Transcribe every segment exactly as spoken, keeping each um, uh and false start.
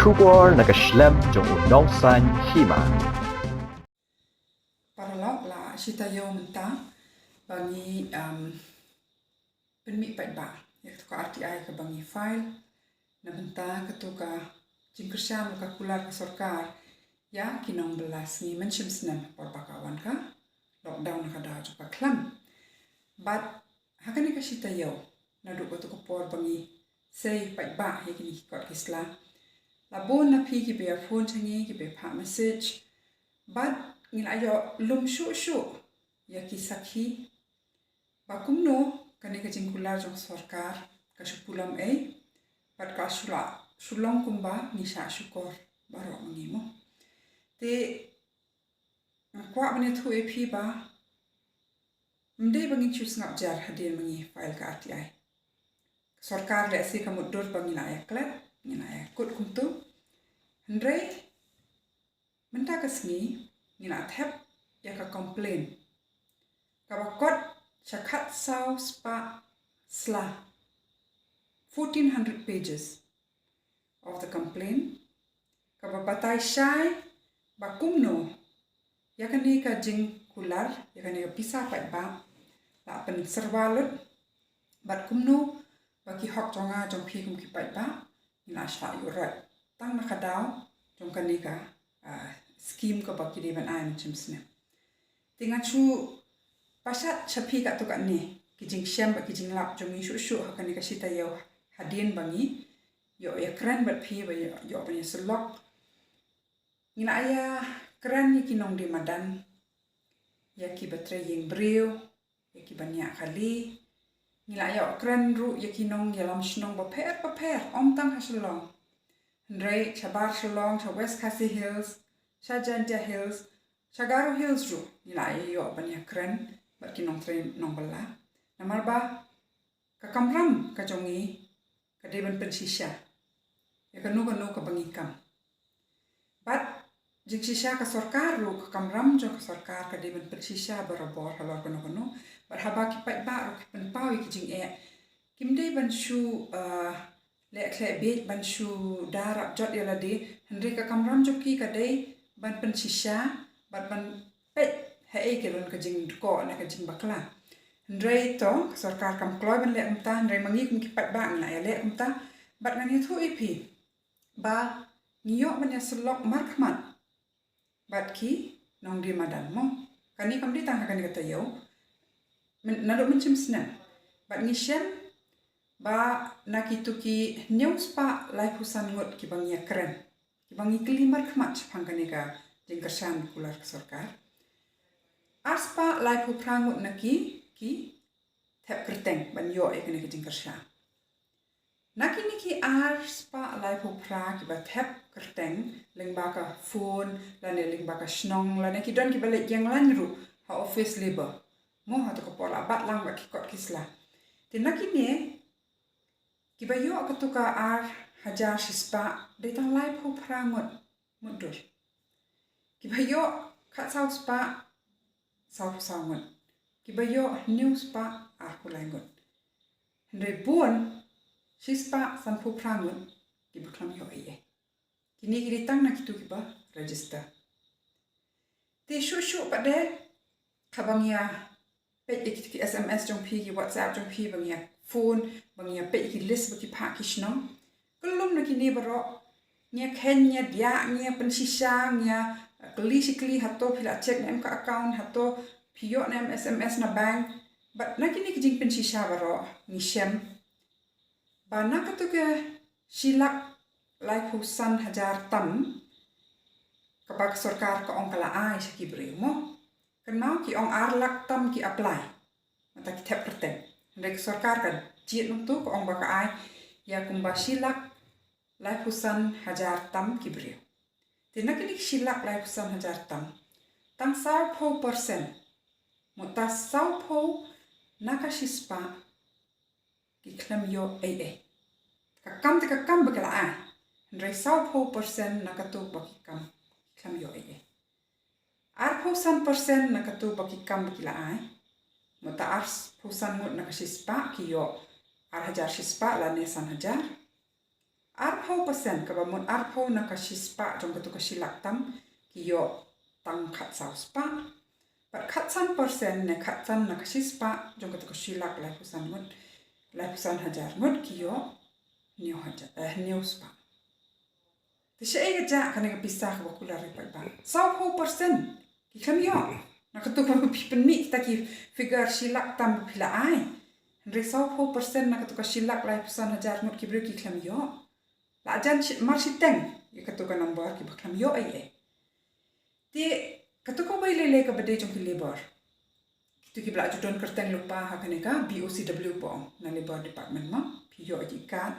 Khubor na ka shlem jong u nongsan hima. Paralok, la shi taïew mynta ba ngi, um, pynmih paidbah ïa katu ka R T I kaba ngi file na bynta katu ka jingkyrshan ka kular ka sorkar ïa ki nongbylla sngi mynshem snem por ba ka wan ka lockdown na ka daw jong ka khlam. Bad ha kane ka shi taïew, naduh katu ka por ba ngi sei paidbah ïa kine ki kot ki sla, la bun na phi kiba ïa phone sha ngi, kiba ïa phah message. Bad ngi la ïoh lum shuh shuh ïa ki sakhi ba kumno kane ka jingkular jong sorkar ka shu pulom ei, bad ka shu la shu long kumba ngi shah shukor baroh ma ngi mo. Te nga kwah ban ïathuh ïa phi ba ym dei ba ngin shu sngap jar hadien ba ngi file ka R T I. Ka sorkar lehse ka mutdur ba ngi la ïa klet, ngi la ïa kut kumtu. Hynrei mynta ka sngi ngi la thep ïa ka complaint kaba kot sha khatsaw spah sla, fourteen hundred pages of the complaint, kaba batai shai ba kumno ïa kane ka jingkular, ïa kane ka pisa paidbah la pynsyrwa lut, bad kumno ba ki hok jong nga jong phi kum ki paidbah ngi la shah ïuh roi tang na ka daw jong kane ka, ah, skim kaba ki dei ban ai mynshem snem. Te ngan shu pashat sha phi katto katne ki jingshem bad ki jinglap jong ngi shuh shuh ha kane ka shi taïew hadien ba ngi ïoh ïa kren bad phi, ba ïoh, ïoh ban ïa syllok. Ngi la ïa kren ïa ki nongdie madan, ïa kiba trei ïing briew, ïa kiba niah kali. Ngi la ïoh kren ruh ïa ki nongïalam shnong bapher bapher, ym tang ha Shillong, hynrei shabar Shillong, sha West Khasi Hills, sha Jaintia Hills, sha Garo Hills ruh ngi la ïoh ban ïa kren bad ki nongtrei nongbylla. Namar ba ka kamram ka jong ngi ka dei ban pynshisha ïa kano kano kaba ngi kam. Bad jingshisha ka sorkar ruh, ka kamram jong ka sorkar ka dei ban pynshisha barabor halor kano kano. Bad haba ki paidbah ruh ki pynpaw ïa ki jingeh, kim dei ban shu, ah, leh khleh bieit ban shu da rap jot ïa lade, hynrei ka kamram jong ki ka dei ban pynshisha bad ban peit haei ka don ka jingdkoh ne ka jingbakla. Hynrei to ka sorkar kam kloi ban leh kumta, hynrei ma ngi kum ki paidbah ngi la ïa leh kumta. Bad ngan ïathuh ïa phi ba ngi ïoh ban ïa syllok markhmat bad ki nongdie madan mo. Kane kam dei tang ha kane ka taïew, naduh mynshem snem. Bad ngi shem ba na kitu ki hynñiew spah laiphew san ngut kiba ngi ïa kren, kiba ngi kylli markhmat shaphang kane ka jingkyrshan kular ka sorkar, ar spah laiphew phra ngut na ki, ki thep kyrteng ban ïoh ïa kane ka jingkyrshan. Na kine ki ar spah laiphew phra kiba thep kyrteng lyngba ka phone lane lyngba ka shnong, lane ki don kiba leit ïeng lain ruh ha office Labour mo, ha tu ka por la bat lang bad ki kot ki sla. Te na kine kiba ïoh katu ka ar hajar shispah dei tang laiphew phra ngut mutdur. Kiba ïoh khatsaw spah, saw, saw ngut. Kiba ïoh hynñiew spah, arphew lai ngut. Hynrei bun, shispah sanphew phra ngut kiba khlem ïoh ei ei. Kine ki dei tang na kitu kiba register. Te shuh shuh pat de, haba ngi ïa peit ïa ki, ki S M S jong phi, ki WhatsApp jong phi, ba ngi ïa phone, ba ngi ïa peit ïa ki list ba ki phah ki shnong. Kyllum na kine baroh ngi ïa kheiñ, ngi ïa diah, ngi ïa pynshisha, ngi ïa kylli shi kylli, hato phi la check ne em ka account, hato phi ïoh ne em S M S na bank. Bad na kine ki jingpynshisha baroh ngi shem ba na katu ka shi lak laiphew san hajar tam kaba ka sorkar ka ong ka la ai sha ki briew mo, kynmaw ki ong ar lak tam ki apply, mynta ki thep kyrteng. Hynrei ka sorkar ka jied nangtu, ka ong ba ka ai ïa kumba shi lak laiphew san hajar tam ki briew. Te na kine ki shi lak laiphew san hajar tam, tang sawphew percent, mynta sawphew na ka shispah ki khlem ïoh ei ei. Ka kam te ka kam ba ki la ai, hynrei sawphew percent na katu ba ki kam ki khlem ïoh ei ei. Arphew san percent na katu ba ki kam ba ki la ai, mynta arphew san ngut na ka shispah ki ïoh ar hajar shispah lane san hajar. Arphew percent, kaba mut arphew na ka shispah jong katu ka shilak tam, ki ïoh tang khatsaw spah. Bad khatsan percent ne khatsan na ka shispah jong katu ka shilak laiphew san ngut, laiphew san hajar ngut ki ïoh hynñiew hajar, eh, hynñiew spah. Te shaei ka jah kane ka pisa kaba kular ïa paidbah? Sawphew percent ki khlem ïoh. Na katu kaba phi pynmih kita ki figure shilak tam ba phi la ai. Hynrei sawphew percent na katu ka shilak laiphew san hajar ngut ki briew ki khlem ïoh. La jan shi, mar shiteng ïa katu ka number kiba khlem ïoh ei ei. Te katu kawei lei lei kaba dei jong ki labour. Kitu kiba la ju don kyrteng lypa ha kane ka B O C W ba ong na Labour Department ma. Phi ïoh ïa ki card.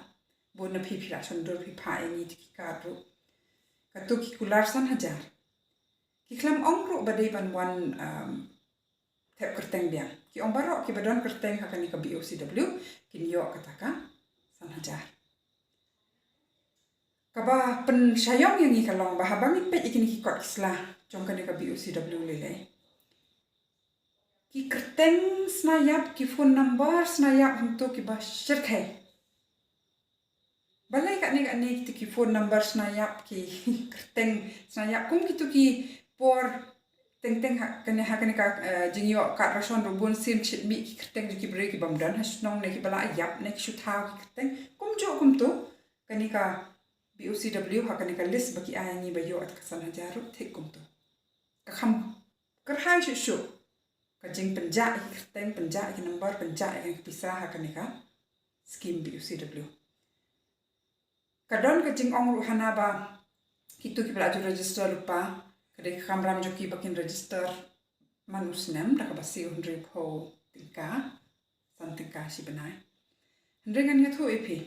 Bun na phi phi la shon dur phi phah ïa ngi ïa ki card ruh. Katu ki kular san hajar. Ki khlem ong ruh ba dei ban wan, um, thep kyrteng biang. Ki ong baroh kiba don kyrteng ha kane ka B O C W kin ïoh kata ka san hajar. Kaba pynshaiong ïa ngi ka long ba haba ngi peit ïa kine ki kot ki sla jong kane ka B O C W lei lei, ki kyrteng sna ïap, ki phone number sna ïap hangto kiba shyrkhei. Balei katne katne kitu ki phone number sna ïap, ki kyrteng sna ïap, kum kitu ki por teng teng ha kane, ha kane ka, eh, jingïoh card ration ruh bun sien ki shait mih ki kyrteng jong ki briew ki bym don ha shnong ne kiba la ïap ne ki shu thaw ki kyrteng. Kumjuh kumtu kane ka B O C W ha kane ka list ba ki ai ïa ngi ba ïoh ka san hajar ruh thik kumtu. Ka kham kyrhai shuh shuh ka jingpynjah ïa ki kyrteng, pynjah ïa ki number, pynjah ïa ki pisa ha kane ka skim B O C W. Ka don ka jingong ruh hana ba kitu kiba la ju register lypa, ka dei ka kamram jong ki ba kin register man u snem da kaba siew hynriewphew tyngka, san tyngka shi bnai. Hynrei ngan ïathuh ïa phi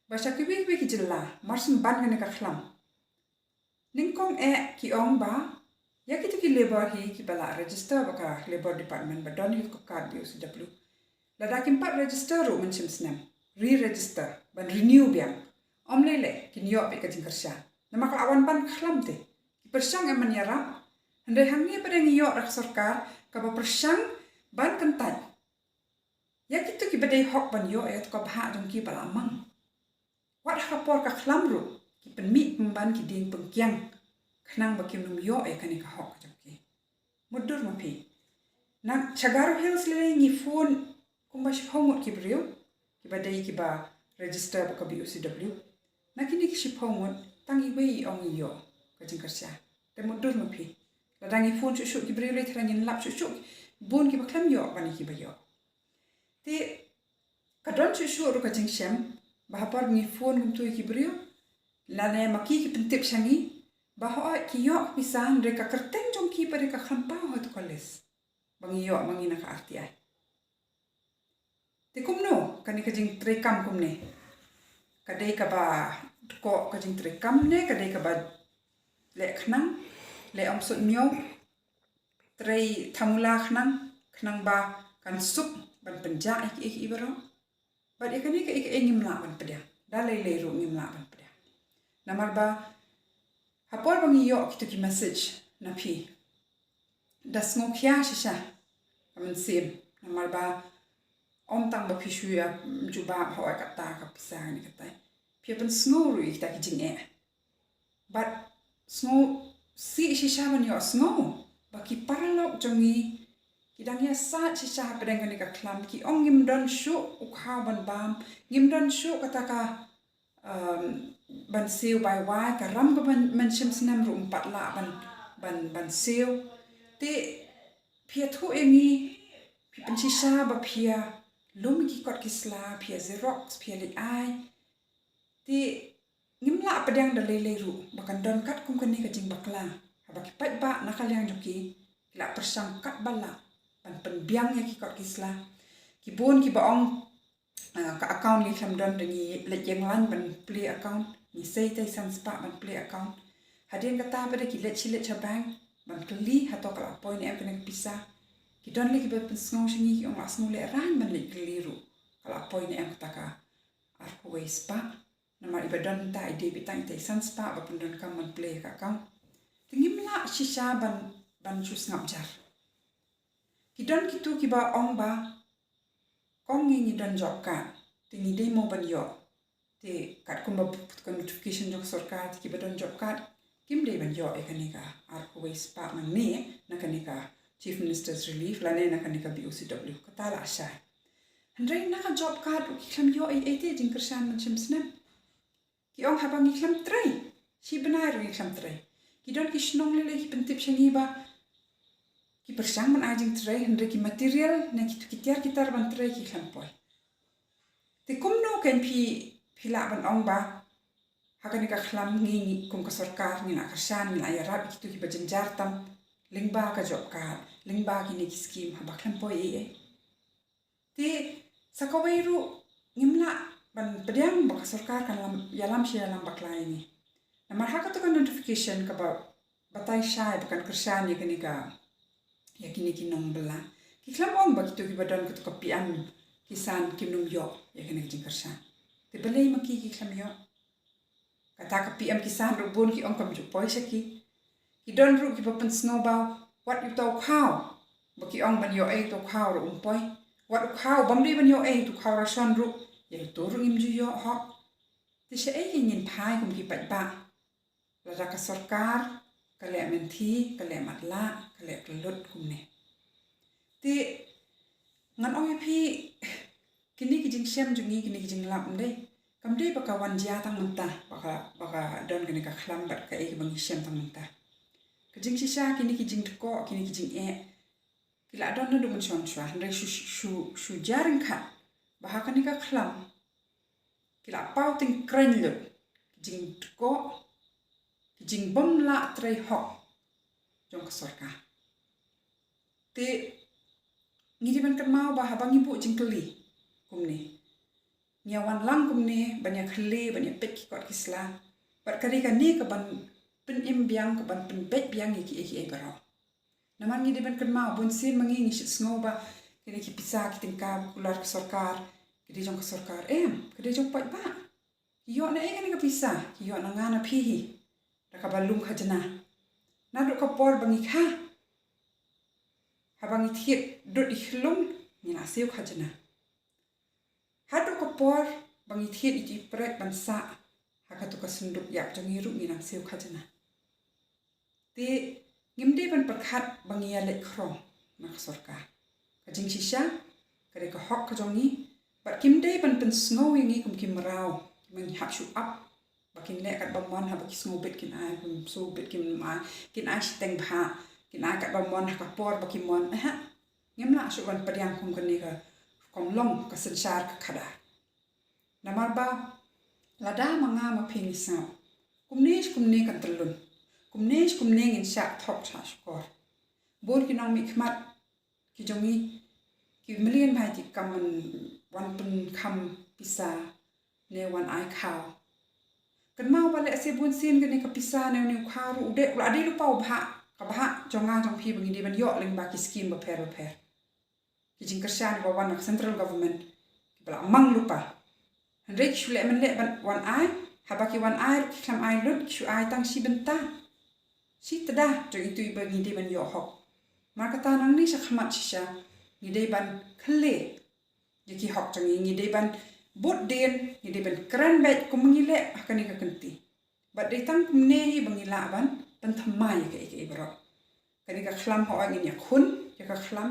ba sha kiwei kiwei ki jylla mar shen ban kane ka khlam, nyngkong eh ki ong ba ïa kitu ki labour hi kiba la register bad ka Labour Department ba don ïa ka card B O C W, lada kim pat register ruh mynshem snem, re-register, ban renew biang, ym lei lei kin ïoh beit ka jingkyrshan. Namar ka la wan ban ka khlam te, ki pyrshang em ban ïarap. Hynrei hangne pat ngi ïoh da ka sorkar kaba pyrshang ban kyntait ïa kitu kiba dei hok ban ïoh ïa katu ka bhah jong ki ba la mang. Wat ha ka por ka khlam ruh ki pynmih pynban ki dieng pynkiang khnang ba kim nym ïoh ïa kane ka hok ka jong ki. Mutdur ma phi, na sha Garo Hills lei lei ngi phone kumba shiphew ngut ki briew kiba dei kiba register bad ka B O C W. Na kine ki shiphew ngut tang iwei i ong i ïoh ka jingkyrshan. Te mutdur ma phi, lada ngi phone shuh shuh ki briew lei, te lada ngin lap shuh shuh, bun kiba khlem ïoh ban ïa kiba ïoh. Te ka don shuh shuh ruh ka jingshem ba ha por ngi phone kumtu ïa ki briew, lane ma ki ki pyntip sha ngi ba hooid ki ïoh ka pisa hynrei ka kyrteng jong ki pat ka khlem paw ha katu ka list ba ngi ïoh ma ngi na ka R T I. Te kumno kane ka jingtreikam kumne? Ka dei kaba dkoh ka jingtreikam ne ka dei kaba leh khnang, leh ym sut miaw, trei thamula khnang, khnang ba kan suk ban pynjah ïa kiei kiei baroh? Bad ïa kane kaei kaei ngim lah ban pdiang, da lei lei ruh ngim lah ban pdiang. Namar ba ha por ba ngi ïoh kitu ki message na phi, da sngewkhia shisha ka mynsiem, namar ba ym tang ba phi shu ïa jubab hooid kata ka pisa ne katai, phi ïa pynsngew ruh ïa kita ki jingeh. Bad sngewsih shisha ban ïohsngew ba ki paralok jong ngi ki dang ïasaid shisha hapdeng kane ka khlam, ki ong ngim don shuh u khaw ban bam, ngim don shuh kata ka, um, ban siew bai wai, ka ram kaba mynshem snem ruh ym pat lah ban, ban, ban siew. Te phi ïathuh ïa ngi, phi pynshisha ba phi ïa lum ki kot ki sla, phi ïa xerox, phi ïa leit ai. Te ngim lah pdiang da lei lei ruh ba kan don katkum kane ka jingbakla haba ki paidbah na ka liang jong ki ki la pyrshang katba lah ban pynbiang ïa ki kot ki sla. Ki bun kiba ong, ah, ka account ngi khlem don, te ngi leit ïeng lain ban plie account, ngi sei tai san spah ban plie account. Hadien kata pat de ki leit shi leit sha bank ban kylli hato ka la poi ne em kane ka pisa. Ki don lei kiba pynsngew sha ngi, ki ong la sngewlehraiñ ban leit kylli ruh ka la poi ne em kata ka arphew wei spah. Namar iba don ta i dei beit tang itai i san spah ba pyndonkam ban plie ka account. Te ngim lah shisha ban, ban shu sngap jar. Ki don kitu kiba ong ba kong ngi ngi don job card, te ngi dei mo ban ïoh? Te katkum ba put ka notification jong ka sorkar te kiba don job card kim dei ban ïoh ïa kane ka arphew wei spah nangne na kane ka Chief Minister's Relief lane na kane ka B O C W, kata la shai. Hynrei na ka job card ruh ki khlem ïoh ei ei te jingkyrshan mynshem snem. Ki ong haba ngi khlem trei, shi bnai ruh ngi khlem trei. Ki don ki shnong lei lei ki pyntip sha ngi ba ki pyrshang ban ai jingtrei hynrei ki material ne ki, ki tiar ki tar ban trei ki khlem poi. Te kumno kein phi, phi lah ban ong ba ha kane ka khlam ngi, ngi kum ka sorkar ngi la kyrshan, ngi la ïarap ïa kito kiba jynjar tam lyngba ka job card, lyngba kine ki skim haba khlem poi ei ei. Te sa kawei ruh ngim lah ban pdiang ba ka sorkar kan lam, ïalam shi ïalam bakla ïa ngi. Namar ha kato ka notification kaba batai shai ba kan kyrshan ïa kane ka, ïa kine ki nongbylla, ki khlem ong ba kito kiba don kato ka P M Kisan kim nym ïoh ïa kane ka jingkyrshan. Te balei ma ki ki khlem ïoh? Kata ka P M Kisan ruh bun ki ong kam ju poi sha ki. Ki don ruh kiba pynsngew ba wat uto u khaw, ba ki ong ban ïoh ei uto u khaw ruh um poi. Wat u khaw bym dei ban ïoh ei uto u khaw ration ruh, ïa uto ruh ngim ju ïoh hok. Te shaei ngin phai kum ki paidbah lada ka sorkar ka leh mynthi, ka leh matlah, ka leh kyllut kumne? Te ngan ong ïa phi, kine ki jingshem jong ngi, kine ki jinglap, ym dei, kam dei ba ka wan jia tang mynta ba ka, ba ka don kane ka khlam bad kaei kaba ngi shem tang mynta. Ka jingshisha kine ki jingdkoh, kine ki jingeh ki la don naduh mynshwa shwa, hynrei shu, shu, shu jia ryngkat ba ha kane ka khlam ki la paw tyngkreiñ lut ki jingdkoh, ki jingbym lah trei hok jong ka sorkar. Te ngi dei ban kynmaw ba haba ngi buh jingkylli kumne, ngi ïa wan lang kumne ban ïa kylli, ban ïa peit ki kot ki sla, bad ka dei kane kaban pynim biang, kaban pynbeit biang ïa kiei kiei baroh. Namar ngi dei ban kynmaw, bunsien ma ngi ngi shait sngew ba kine ki pisa ki tyngka ba kular ka sorkar ki dei jong ka sorkar. Em, ki dei jong paidbah. Ki ïoh na ei kane ka pisa? Ki ïoh na nga na phi hi da kaba lum khajna. Naduh ka por ba ngi kha, haba ngi thied dud i khlung ngi la siew khajna. Haduh ka por ba ngi thied ïa i prek ban sah ha kato ka synduk ïap jong ngi ruh ngi nang siew khajna. Te ngim dei ban pyrkhat ba ngi ïa leit khrong na ka sorkar. Ka jingshisha ka dei ka hok ka jong ngi, bad kim dei ban pynsngew ïa ngi kum ki mraw kiba ngi hap shu ap ba kin leh katba mon, haba ki sngew bit kin ai, kin sngew bit kin ai, kin ai shiteng bha, kin ai katba mon ha ka por ba ki mon. Aha. Ngim lah shuh ban pdiang kum kane ka rukom long ka synshar ka khadar. Namar ba lada ma nga ma phi ngi sngap, kumne shi kumne kan tyllun, kumne shi kumne ngin shah thok shah shukor. Bun ki nongmihkhmat ki jong ngi, ki mlien bha ki kam wan pynkham pisa ne wan ai khaw. Kynmaw ba lehse bunsien kane ka pisa ne une u khaw ruh u dei, u la dei lypa u bhah, ka bhah jong nga jong phi ba ngi dei ban ïoh lyngba ki skim bapher bapher. Ki jingkyrshan ba wan na ka central government kiba la mang lypa. Hynrei ki shu leh mynleh ban wan ai, haba ki wan ai ruh ki khlem ai lut, ki shu ai tang shi bynta, shi tda jong itu iba ngi dei ban ïoh hok. Namar kata nangne sha khmat shisha ngi dei ban khyllem ïa ki hok jong ngi, ngi dei ban bud dien, ngi dei ban kren beit kum ngi leh ha kane ka kynti. Bad dei tang kumne hi ba ngi lah ban pynthymmai ïa kaei kaei baroh. Kane ka khlam, hooid ngin ïakhun ïa ka khlam,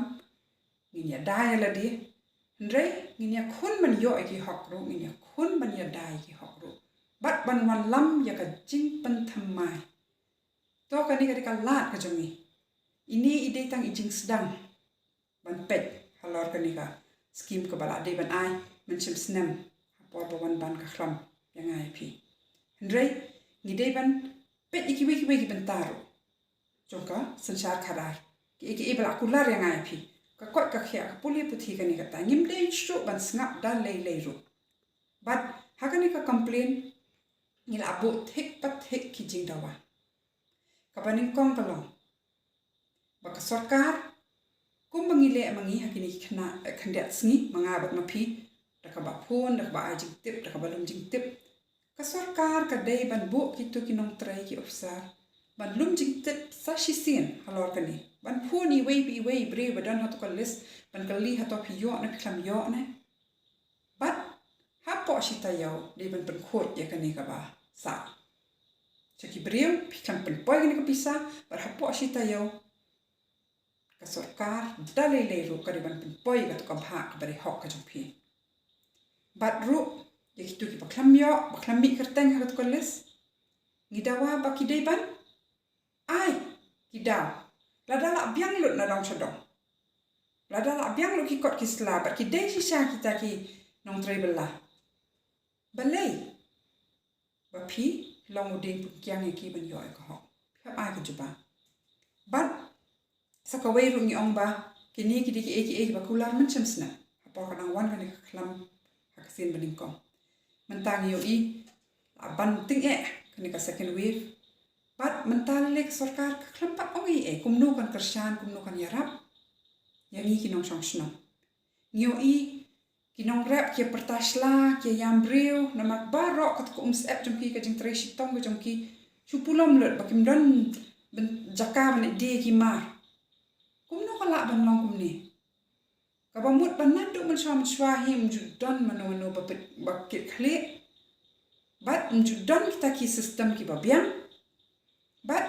ngin ïada ïa lade, hynrei ngin ïakhun ban ïoh ïa ki hok ruh, ngin ïakhun ban ïada ïa ki hok ruh, bad ban wanlam ïa ka jingpynthymmai. To kane ka dei ka lad ka jong ngi. Ine i dei tang i jingsdang ban peit halor kane ka skim kaba la dei ban ai mynshem snem ha por ba wan ban ka khlam ïa nga ïa phi. Hynrei ngi dei ban peit ïa kiwei kiwei ki bynta ruh jong ka synshar khadar, kiei kiei ba la kular ïa nga ïa phi, ka koit ka khiah, ka pule puthi, kane kata. Ngim dei shuh ban sngap da lei lei ruh. Bad ha kane ka complain ngi la buh thik pa thik ki jingdawa. Kaba nyngkong ka long ba ka sorkar, kumba ngi leh ma ngi ha kine ki khynnah, eh, khyndiat sngi, ma nga bad ma phi, da kaba phone, da kaba ai jingtip, da kaba lum jingtip, ka sorkar ka dei ban buh kito ki nongtrei, ki officer, ban lum jingtip sa shisien halor kane, ban phone iwei pa iwei i briew ba don hato ka list, ban kylli hato phi ïoh ne phi khlem ïoh ne. Bad hap hapoh shi taïew dei ban pynkhuid ïa kane kaba sah. Sha ki briew phi khlem pynpoi kane ka pisa, bad hapoh shi taïew ka sorkar da lei lei ruh ka dei ban pynpoi ïa kato ka bhah kaba dei hok ka jong phi. Bad ruh ïa kito kiba khlem ïoh, ba khlem mih kyrteng ha kato ka list, ngi dawa ba ki dei ban ai ki daw, lada lah biang lut na dong sha dong, lada lah biang lut ki kot ki sla, bad ki dei shisha kita ki nongtrei bylla. Balei? Ba phi long u dieng pynkiang ïa ki ban ïoh ïa ka hok. Phi hap ai ka jubab. Bad sa kawei ruh ngi ong ba kine ki dei kiei kiei kiba kular mynshem snem. Ha por ka dang wan kane ka khlam ha ka sien ba nyngkong. Mynta ngi ïohi la ban tyngeh kane ka second wave. Bad mynta lei lei ka sorkar ka khlem pat ong ei ei kumno kan kyrshan, kumno kan ïarap ïa ngi ki nongshong shnong. Ngi ïohi ki nongrep ki ïa pyrta sla, ki ïa ïam briew, namar baroh kato ka umsyep jong ki, ka jingtrei shitom ka jong ki shu pulom lut ba kim don jaka ban ïadie ki mar. Kumno ka lah ban long kumne? Kaba mut ba naduh mynshuwa mynshuwa hi ym ju don mano mano ba pit, ba kit khlieh. Bad ym ju don kita ki system kiba biang. Bad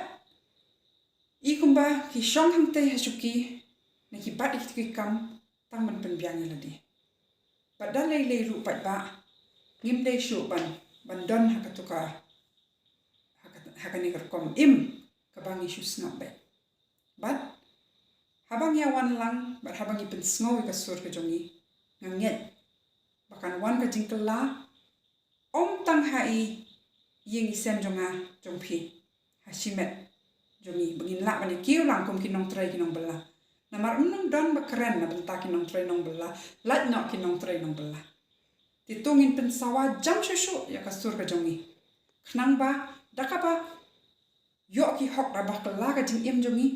i kumba ki shong hangtei ha shuki, na ki bat ïa kito ki kam tang ban pynbiang ïa lade. Bad da lei lei ruh pat ba ngim dei shuh ban, ban don ha kato ka, ha ka, ha kane ka rukom im kaba ngi shu sngap beit. Bad haba ngi ïa wan lang, bad haba ngi pynsngew ïa ka sur ka jong ngi, nga ngeit ba kan wan ka jingkylla, ym tang ha i ïing i sem jong nga jong phi, ha shimet jong ngi, ba ngin lah ban ïa kiew lang kum ki nongtrei ki nongbylla. Namar ym don ba kren na bynta ki nongtrei nongbylla, lait noh ki nongtrei nongbylla. Te to ngin pynsawa jam shuh shuh ïa ka sur ka jong ngi. Khnang ba da kaba ïoh ki hok da ba kylla ka jingim jong ngi,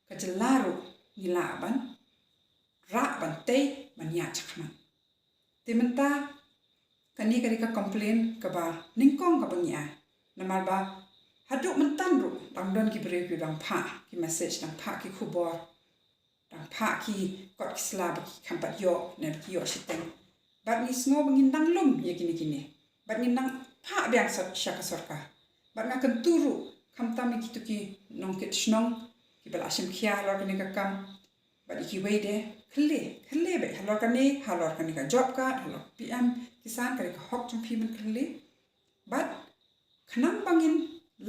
ka jylla ruh ngi lah ban rah ban tei ban ïaid shakhmat. Te mynta kane ka dei ka complain kaba nyngkong kaba ngi ai. Namar ba haduh mynta ruh dang don ki briew ki dang phah ki message, dang phah ki khubor, dang phah ki kot ki sla ba ki kham pat ïoh ne ba ki ïoh shiteng. Bad ngi sngew ba ngin dang lum ïa kine kine. Bad ngin dang phah biang sha, sha ka sorkar. Bad nga kyntu ruh khamtam ïa kito ki nongkit shnong kiba la shim khia halor kane ka kam. Bad ïa kiwei de, khyllei, khyllei beit halor kane, halor kane ka job card, halor P M Kisan, ka dei ka hok jong phi ban khyllei. Bad khnang ba ngin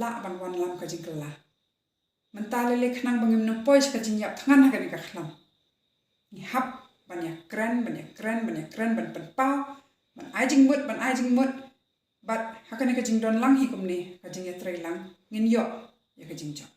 lah ban wanlam ka jingkylla. Mynta lei lei khnang ba ngim nang poi sha ka jingïap thngan ha kane ka khlam. Ngi hap ban ïa kren, ban ïa kren, ban ïa kren, ban pynpaw, ban ai jingmut, ban ai jingmut. Bad ha kane ka jingdon lang hi kumne, ka jingïatrei lang, ngin ïoh ïa ka jingjop.